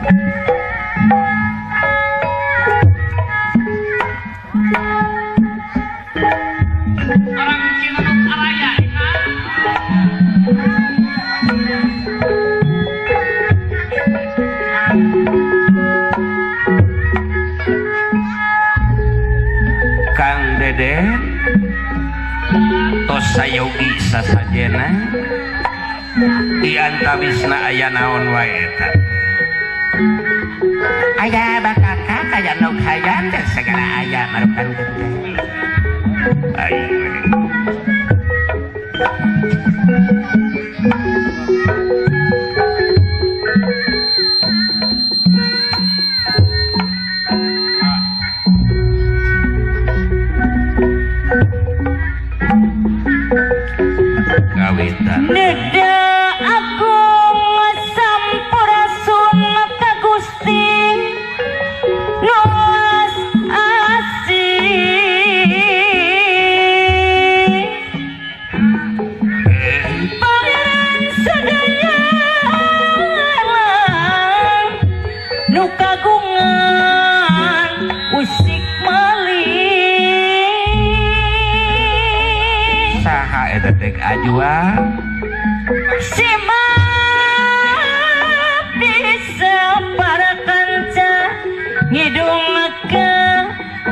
Kang Deden tos sayogi sasajena di antawisna aya naon wae eta aya bakaka kaya nok hayang teh segala aya marukan gede ayo kawitan Neda agung sampurasun ka Gusti Nuas asih Pangeran sadaya nu kagungan usik malih saha eta dek ajua Simak bisa para kanca ngidung ke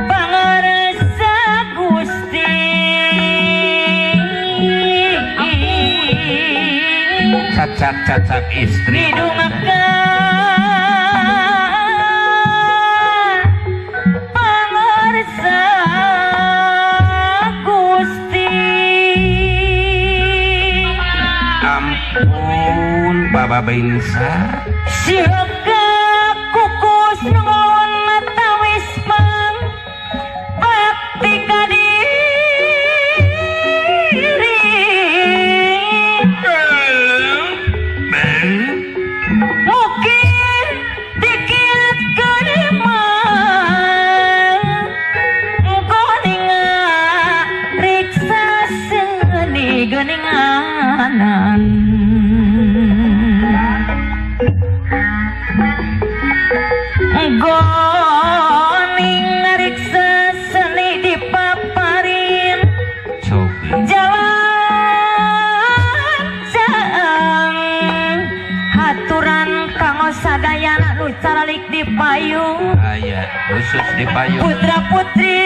pangarsa Gusti cacak-cacak istri ngidung ke pangarsa Gusti. Ampun Baba Bengsa Siapa kukus nuwun tawis pang bakti kadiri mugi dikiatkeun mah goninga riksa seni geninganan goning ngariksa seni dipaparin cobi jalan jaang haturan kanggo sadayana nu caralik di payung aya khusus di payung putra putri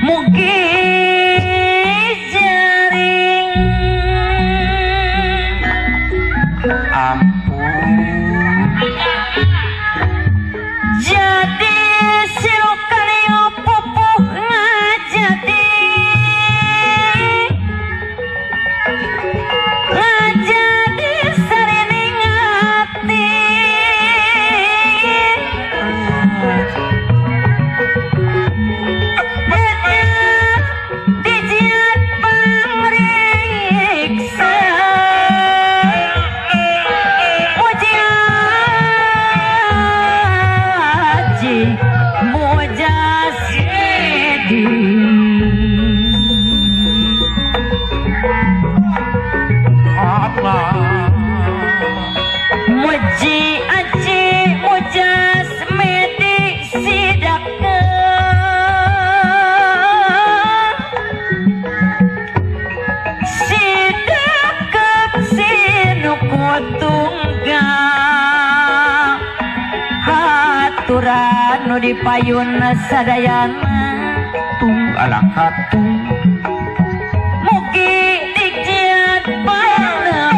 mugi jaring ampun jadi sirukanio pupuh ngajadi ngajadi sarining ati dijiat pangriksa muji mujasidi Allah muji aji mujasmedi sidaka sidakep sinukutungga haturan nu dipayun sadayana tung ala katung mugi dijiat panengan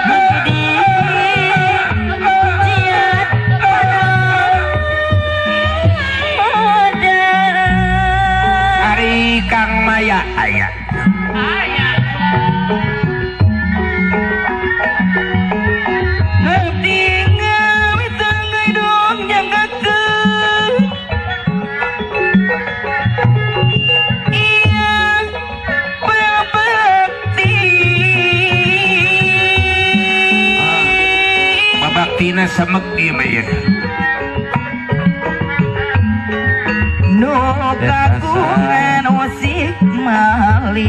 mugi dijiat panengan ari Kang Maya aya Tina semek ieu mah ieu. Nu kagungan usik malik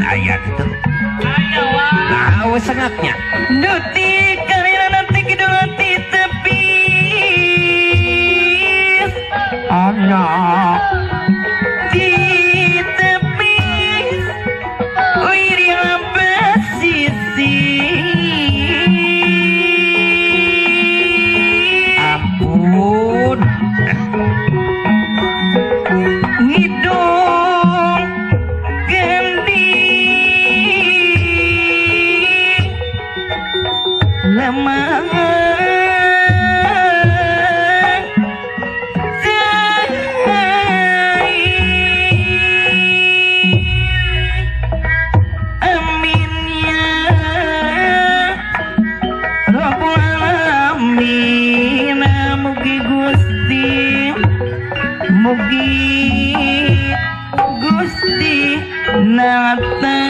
Aya kitu. Nah, awas sengaknya. Duti karena nanti kidul nanti tepis. Anak di tepis wirya besisi. Ampun. Ngidung gendi lemah cai. Amin ya Rabbul Alamin. Mugi Gusti, mugi Gusti natariman.